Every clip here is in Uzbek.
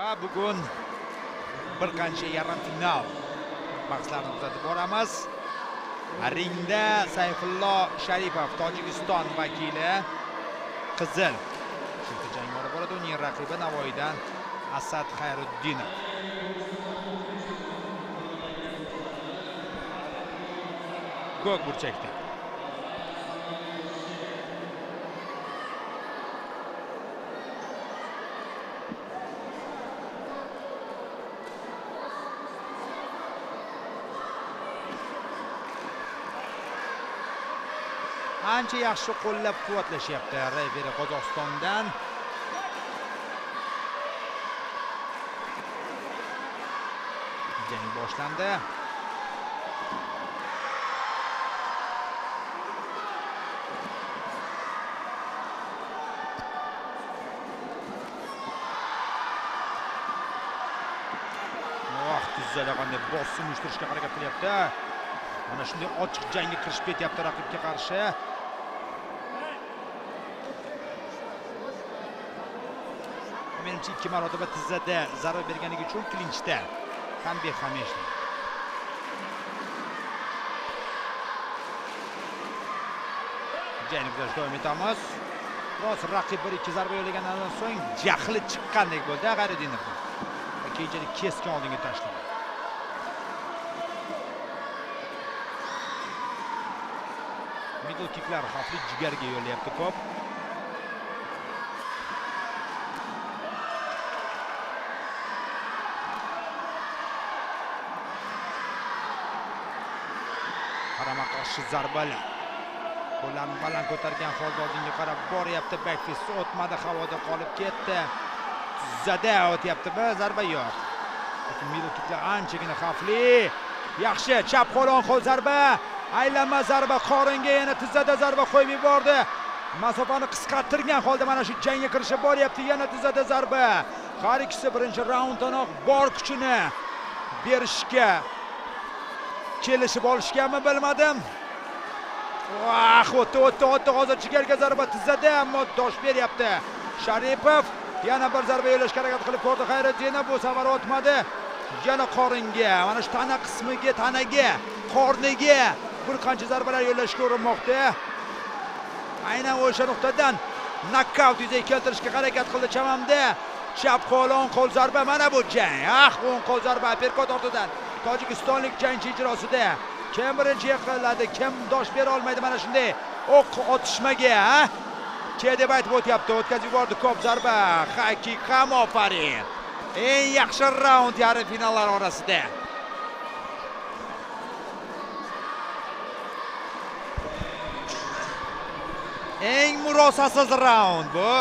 Va bugun bir qancha yarim final bahslarini kuzatib boramiz. Ringda Sayfullo Sharipov, Tojikiston vakili, qizil shunta jang olib boradi. Uning raqibi Navoiydan Asad Xayriddinov. Ko'k burchakda. Ancha yaxshi qo'llab-quvvatlashyapti referi Qozog'istondan. Jang boshlandi. Vah, tizzada qanday bosim uyushtirishga harakat qilyapti. Mana shunday ochiq jangga kirishib ketyapti raqibga qarshi. Menimcha 2 marotaba tizzada zarba berganligi uchun klinchda comeback ham eshitdi. Jangni kuzatishda davom etamiz. Rost raqib 1-2 zarba yo'llagandan so'ng jahli chiqqandek bo'ldi Xayriddinov. Keyinchalik keskin oldinga tashladi. Middle kicklar xavfli, jigarga yo'llayapti ko'p. Qarama-qarshi zarbalar. Qo'llarni baland ko'targan holda oldinga qarab boryapti. Backfist o'tmadi, havoda qolib ketdi. Tizzada o'tyaptimi? Zarba yo'q. Lekin middle kicklar anchagina xavfli. Yaxshi, chap qo'l, o'ng qo'l zarba. Aylanma zarba, qoringa yana tizzada zarba qo'yib yubordi. Masofani qisqartirgan holda mana shu jangga kirishib boryapti. Yana tizzada zarba. Har ikkisi birinchi raunddanoq bor kuchini berishga kelishib olishganmi bilmadim. Vah, o'tdi, o'tdi, o'tdi. Hozir jigarga zarba tizzada, ammo dosh beryapti Sharipov. Yana bir zarba yo'llashga harakat qilib ko'rdi Xayriddinov, bu safar o'tmadi. Yana qoringa, mana shu tana qismiga, tanaga, qorniga bir qancha zarbalar yo'llashga urinmoqda. Aynan o'sha nuqtadan nokaut yuzaga keltirishga harakat qildi chamamda. Chap qo'l, o'ng qo'l zarba, mana bu jang. Ah, o'ng qo'l zarba uppercut ortidan Tojikistonlik jangchi ijrosida. Kim birinchi yiqiladi, kim dosh bera olmaydi mana shunday o'q otishmaga, ha? Che deb aytib o'tyapti, o'tkazib yubordi ko'p zarba. Hakikat ham ofarin. Eng yaxshi raund yarim finallar orasida. Eng murosasiz raund bu.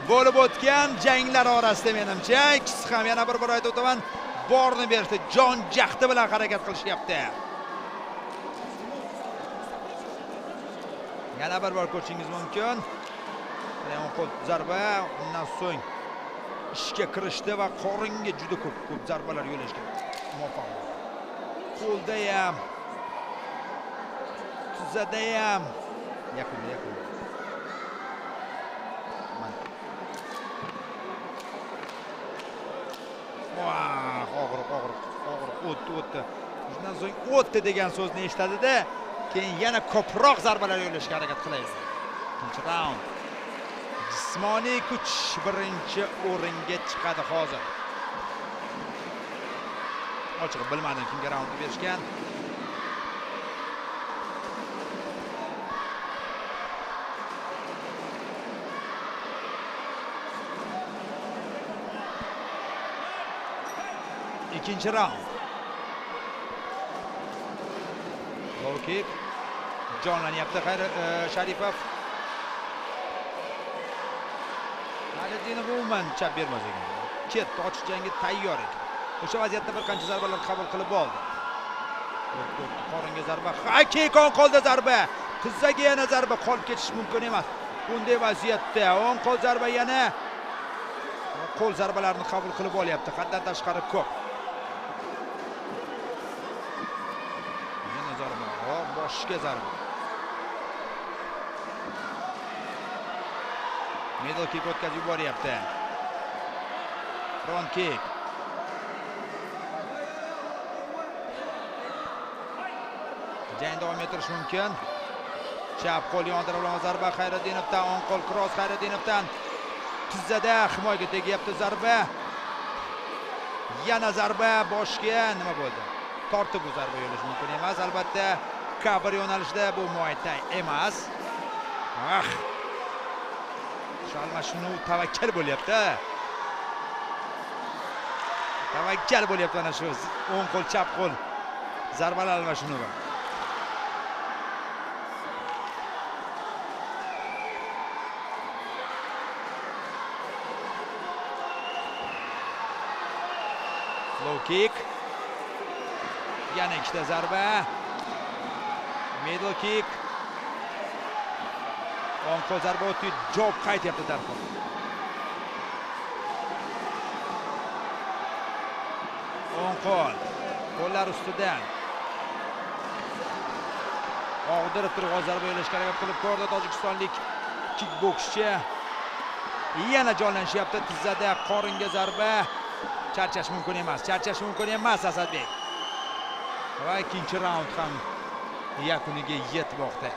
Bo'lib o'tgan janglar orasida menimcha ikkisi ham, yana bir bor aytib o'taman, borni berishdi, jon jahdi bilan harakat qilishyapti. Yana bir bor ko'rishingiz mumkin. O'ng qo'l zarba, undan so'ng ishga kirishdi va qoringa juda ko'p zarbalar yo'llashga muvaffaq bo'ldi. Qo'lda ham, tizzada ham yakunda. Vah, og'riq, o'tdi. Shundan so'ng o'tdi degan so'zni eshitadi-da, keyin yana ko'proq zarbalar yo'llashga harakat qiladi. Ikkinchi raund. Jismoniy kuch birinchi o'ringa chiqadi hozir. Ochig'i bilmadim kimga raundni berishgan. Ikkinchi raund. Low kick. Jonlanyapti Sharipov. Xayriddinov umuman chap bermas ekan. Ketdi, ochiq jangga tayyor ekan. O'sha vaziyatda bir qancha zarbalar qabul qilib oldi. Qoringa zarba, hakikat o'ng qo'lda zarba. Tizzaga yana zarba, qolib ketish mumkin emas. Bunday vaziyatda o'ng qo'l zarba, yana qo'l zarbalarini qabul qilib olyapti. Haddan tashqari ko'p. Yana zarba, boshga zarba. Middle kick o'tkazib yuboryapti. Front kick. Jang davom ettirish mumkin. Chap qo'l yon taraflama zarba Xayriddinovdan, o'ng qo'l cross Xayriddinovdan. Tizzada himoyaga tegyapti zarba. Yana zarba boshga, nima bo'ldi? Tortib bu zarba yo'lish mumkin emas. Albatta, K1 yo'nalishida bu Muay Thai emas. Ah. Shu almashinuv tavakkal bo'lyapti. Tavakkal bo'lyapti ana shu o'ng qo'l, chap qo'l zarbalar almashinuvi. Low kick. Yana ikkita zarba. Middle kick. O'ng qo'l zarba o'tdi, javob qaytyapti darhol. O'ng qo'l, qo'llar ustidan. Og'dirib turib zarba yo'lashga harakat qilib ko'rdi tojikistonlik kickbokschi. Yana jonlanishyapti tizzada, qoringa zarba. Charchash mumkin emas, charchash mumkin emas Asadbek. Va ikkinchi raund ham yakuniga yetmoqda.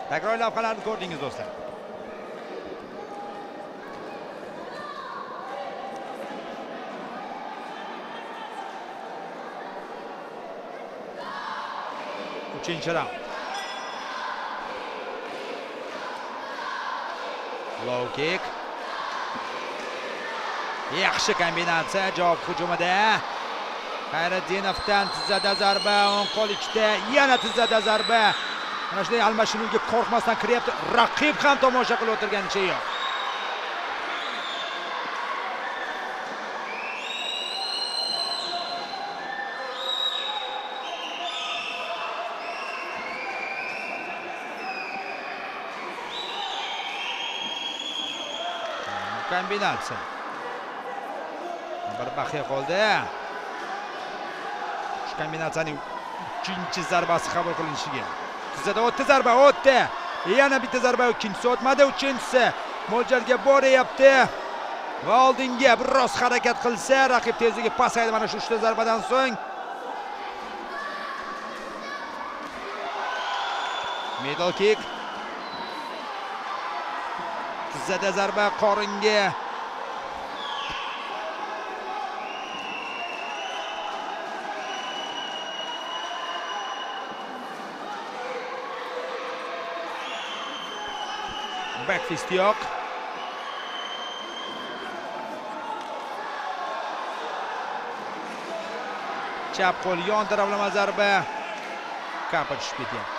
Takror lavhalarni ko'rdingiz do'stlar. Uchinchi raund. Low kick. Yaxshi kombinatsiya javob hujumida. Xayriddinovdan tizzada zarba, o'ng qo'l ikkita, yana tizzada zarba. Mana shunday almashinuvga qo'rqmasdan kiryapti. Raqib ham tomosha qilib o'tirganicha yo'q. Kombinatsiya. Bir baxya qoldi. Shu kombinatsiyaning uchinchi zarbasi qabul qilinishiga. Tizzada o'tdi zarba, o'tdi. Yana bitta zarba, ikkinchisi o'tmadi, uchinchisi mo'ljalga boryapti. Va oldinga biroz harakat qilsa, raqib tezligi pasaydi mana shu uchta zarbadan so'ng. Middle kick. Tizzada zarba qoringa. Backfist yo'q. Chap qo'l yon taraflama zarba. Kapa tushib ketyapti.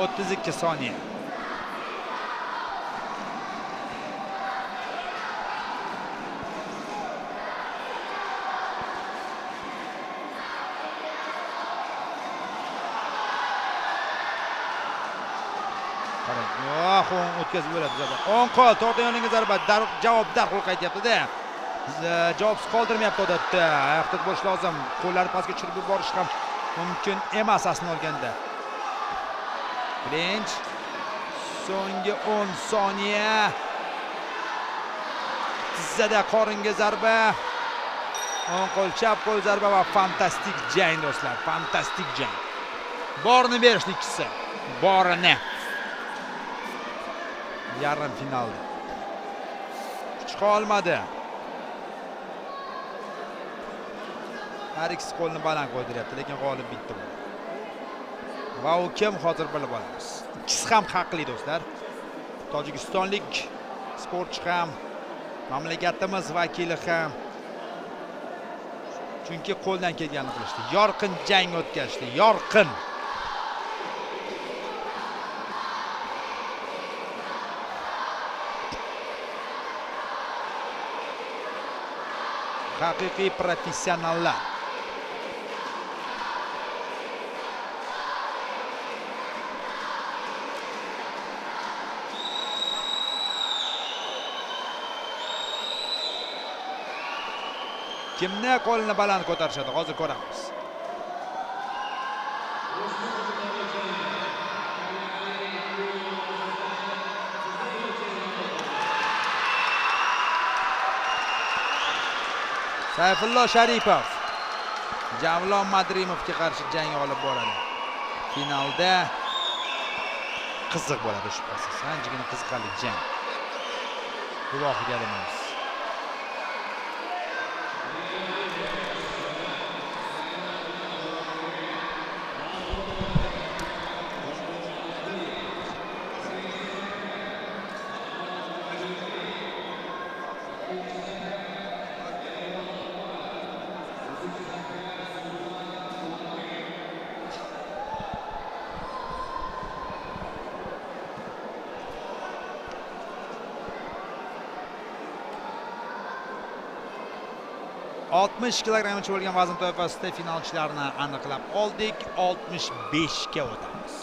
...32 soniya. O'tkazib bo'ladi zarba. O'ng qo'l to'rtta yo'linga zarba, javob darhol qaytyapti-da. Javobsiz qoldirmayapti odatda. Ehtiyot bo'lish lozim. Qo'llarni pastga tushirib yuborish ham mumkin emas aslini olganda. Clinch. So'nggi 10 soniya. Tizzada qoringa zarba. O'ng qo'l, chap qo'l zarba va fantastik jang do'stlar, fantastik jang. Borini berishdi ikkisi. Borini. Yarim finalda. Chiqa olmadi. Har ikkisi qo'lini baland qo'ydiryapti, lekin g'olib bitta bo'ldi. Va u kim hozir bilib olamiz. Ikkisi ham haqli do'stlar. Tojikistonlik sportchi ham, mamlakatimiz vakili ham. Chunki qo'ldan kelganini qilishdi. Yorqin jang o'tkazishdi, yorqin. Haqiqiy professionallar. Kimni qo'lini baland ko'tarishadi hozir ko'ramiz. Sayfullo Sharipov Javlon Madrimovga qarshi jang olib boradi. Finalda qiziq bo'ladi shubhasiz. Anchagina qiziqarli jang. Guvohiga olamiz. ...60 kilogramgacha bo'lgan vazn toifasida finalchilarni aniqlab oldik. 65 ga o'tamiz.